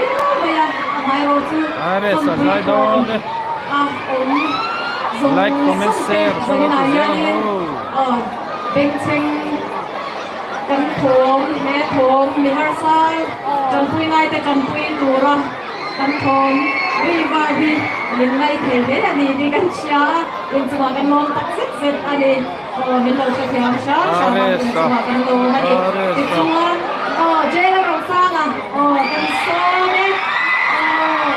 viau mai a, amaherawhchu Are tawmpui sazai thawm dawn e. a awm zawng Like comment zawng te share kha lo zaninah ti zel hianin ang u. aw bengchheng kan thawm he thawm mi harsa tanpui ngaite tanpui tura kan thawm ri var hi min ngaih thei hle a ni tih kan hria a, inchungah kan lawm tak zet zet a ni. Aw min lo hrethiam hram hram a, inchungah kan lawm a ni. Tichuan aw Jail Rosanga aw kan sawm e aw.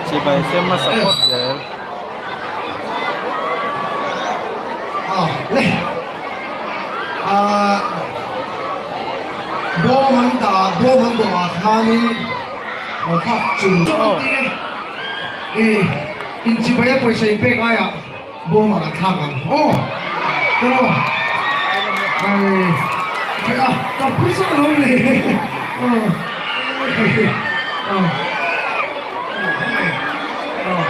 Chibai sem hmasa phawt zel. Bawm an dah bawm an dawhah khanin Inchibai a pawisa in pek aiah bawmah kan thlak ang aw tawh ai a ka phu zawk lo le aw aw aw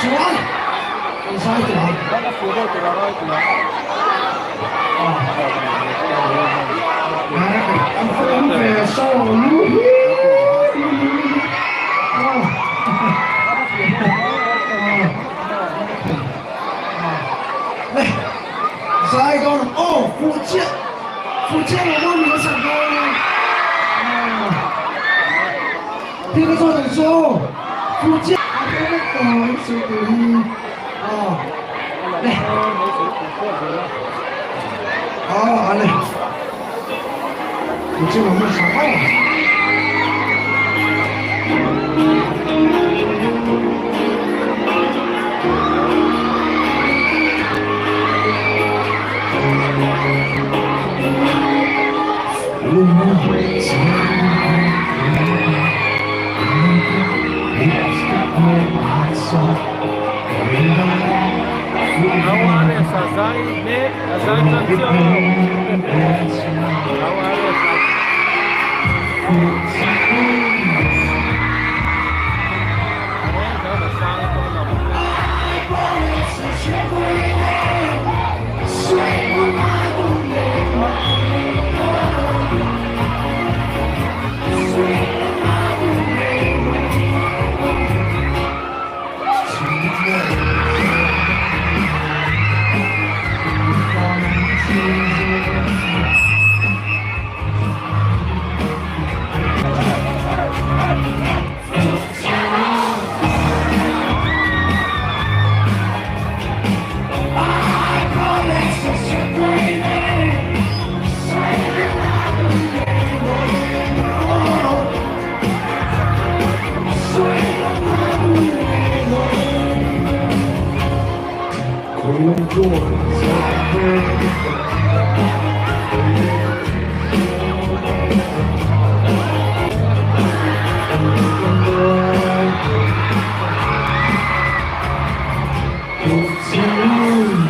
Chuan kan zai tur ang. An awm ve saw lu hi Zai dawn aw fuh chiah fuh chiah lo maw min sak dawn a. Thil ka zawt ang chu aw fuh chiah a hre vek tawh in sawi tur hi aw le aw a le fuh chiah lo maw sak aw. Nauares a zai mek a zai tan chiah lo Nauares a Hmun hi rem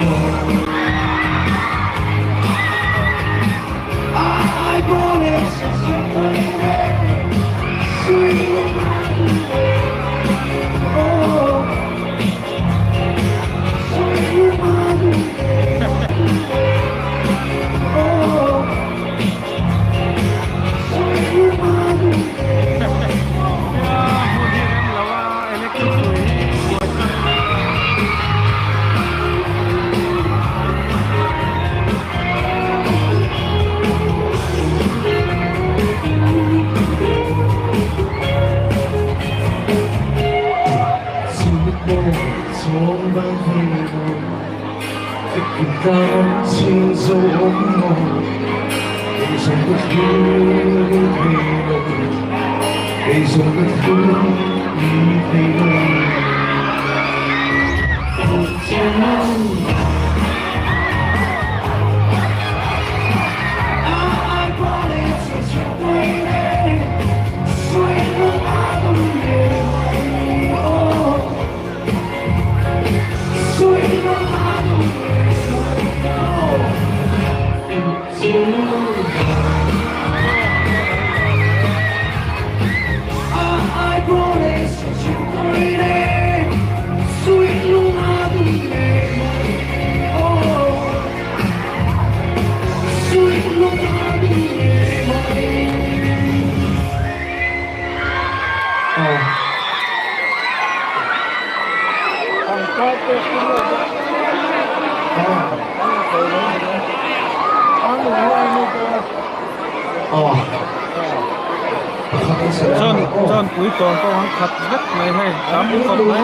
lo a electric hrui hi buai thlak a ni. Chuan chuan pui tawn pawh an khat vek mai hei tam khawp mai.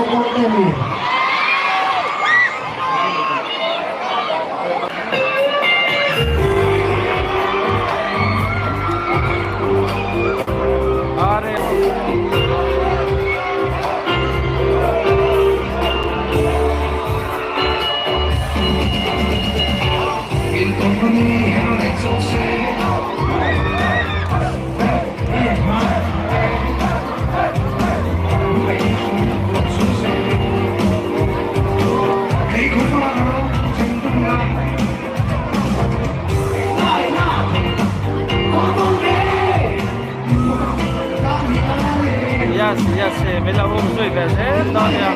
Yes, yes, min lo um zui ve zel dawn nia.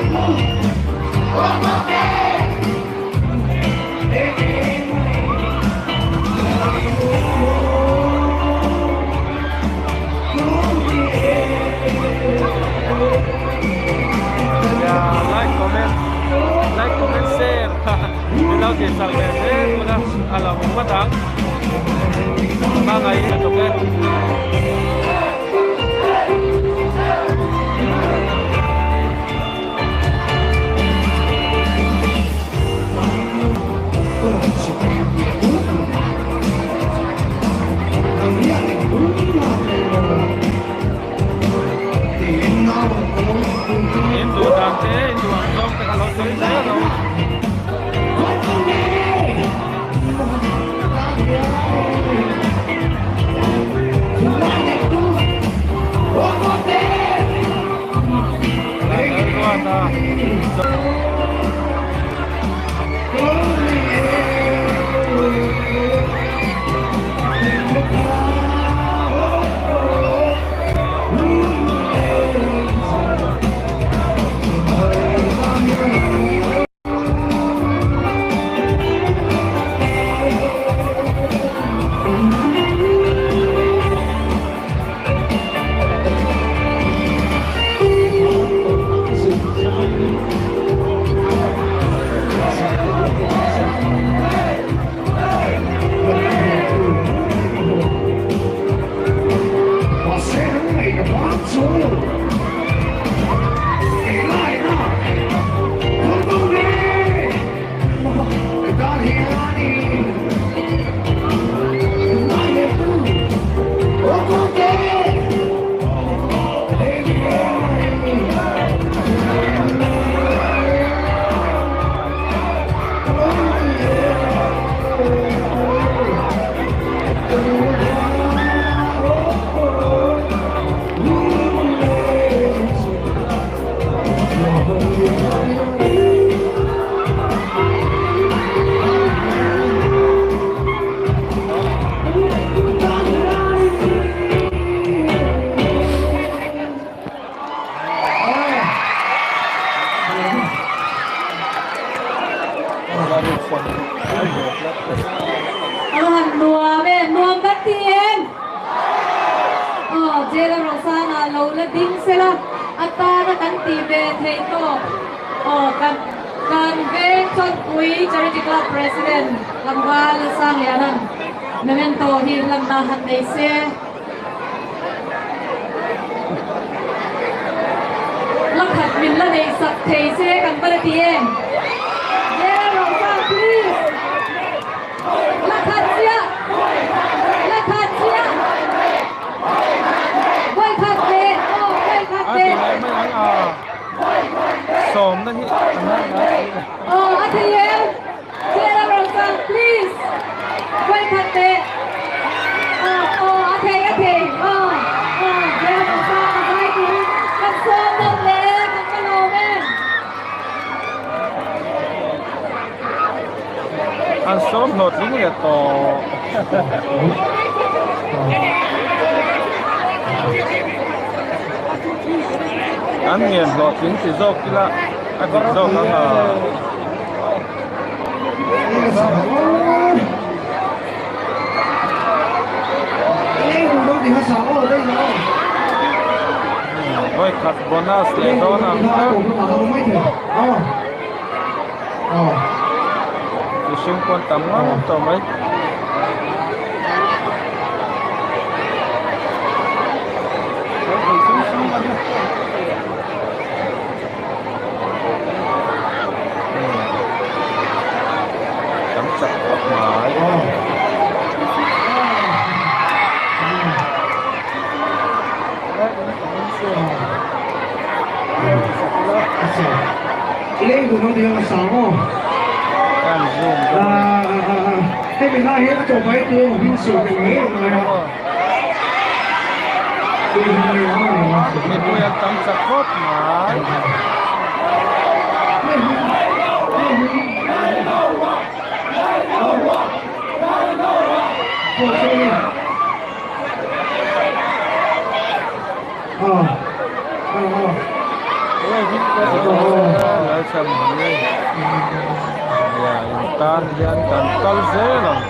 Yeah, like, comment, like, comment, share. Min lo tih sak ve zel ula a lo awm ngawt ang. Hmangaih lutuk e. In duh dan te, in duh ang zawng te kha lo sawi zel a. A han nuam em, nuam kan ti em? Aw, Jela Rosana lo la ding sela, a tana kan ti ve thei tawk. Aw, kan kan veng Chawnpui Charity Club President Tlangval Sangliana'n memento hi lanna han nei se. La khat min la neih sak thei se kan va la ti em? Yeah, Rosa, please! La khat chiah! La khat chiah! Vawi khat ve! Aw, vawi khat ve! A ti mai mai ang a, sawmna hi a ngai ngai. Aw, a thei em? Sierra Rosa, please! Vawi khat teh! Aw, aw, a thei, a thei! Aw, aw, Sierra Rosa, ka zai turin kan sawm nawn leh e, kan va lawm em! An sawm hlawhtling leh tawh. An ngen hlawhtling ti zawk ila a dik zawk ang a. Vawi khat bonus leh dawn ang a. Mihring pawh an tam ngang tawh mai. Tam chak khawp mai. Mipui an tam chak khawp mai. Tan hian kan kal zel ang.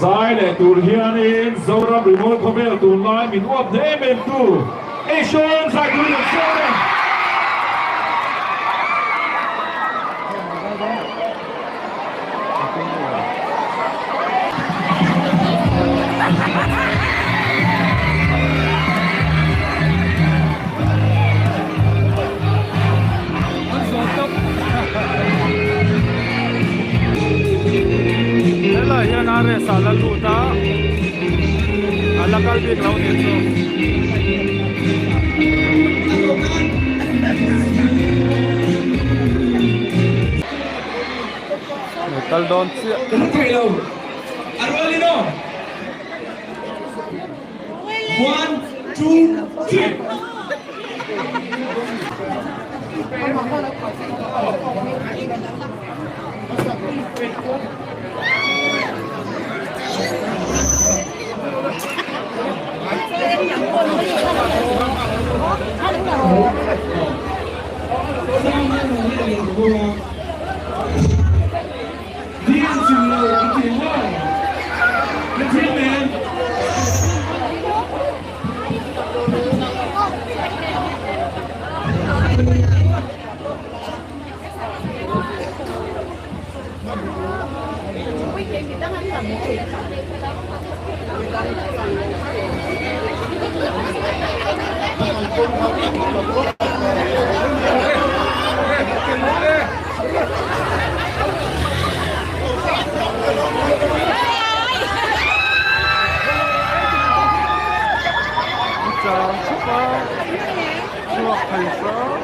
Zai leh tur hianin Zoram Rimawi khawvel tunlai min uap hle em em tu Asian zai turin an siam e. Helai hian RS a la lut a a la kal bik lo nih chu. Kal dawn chiah. Chang chhup a chhuak thei hram.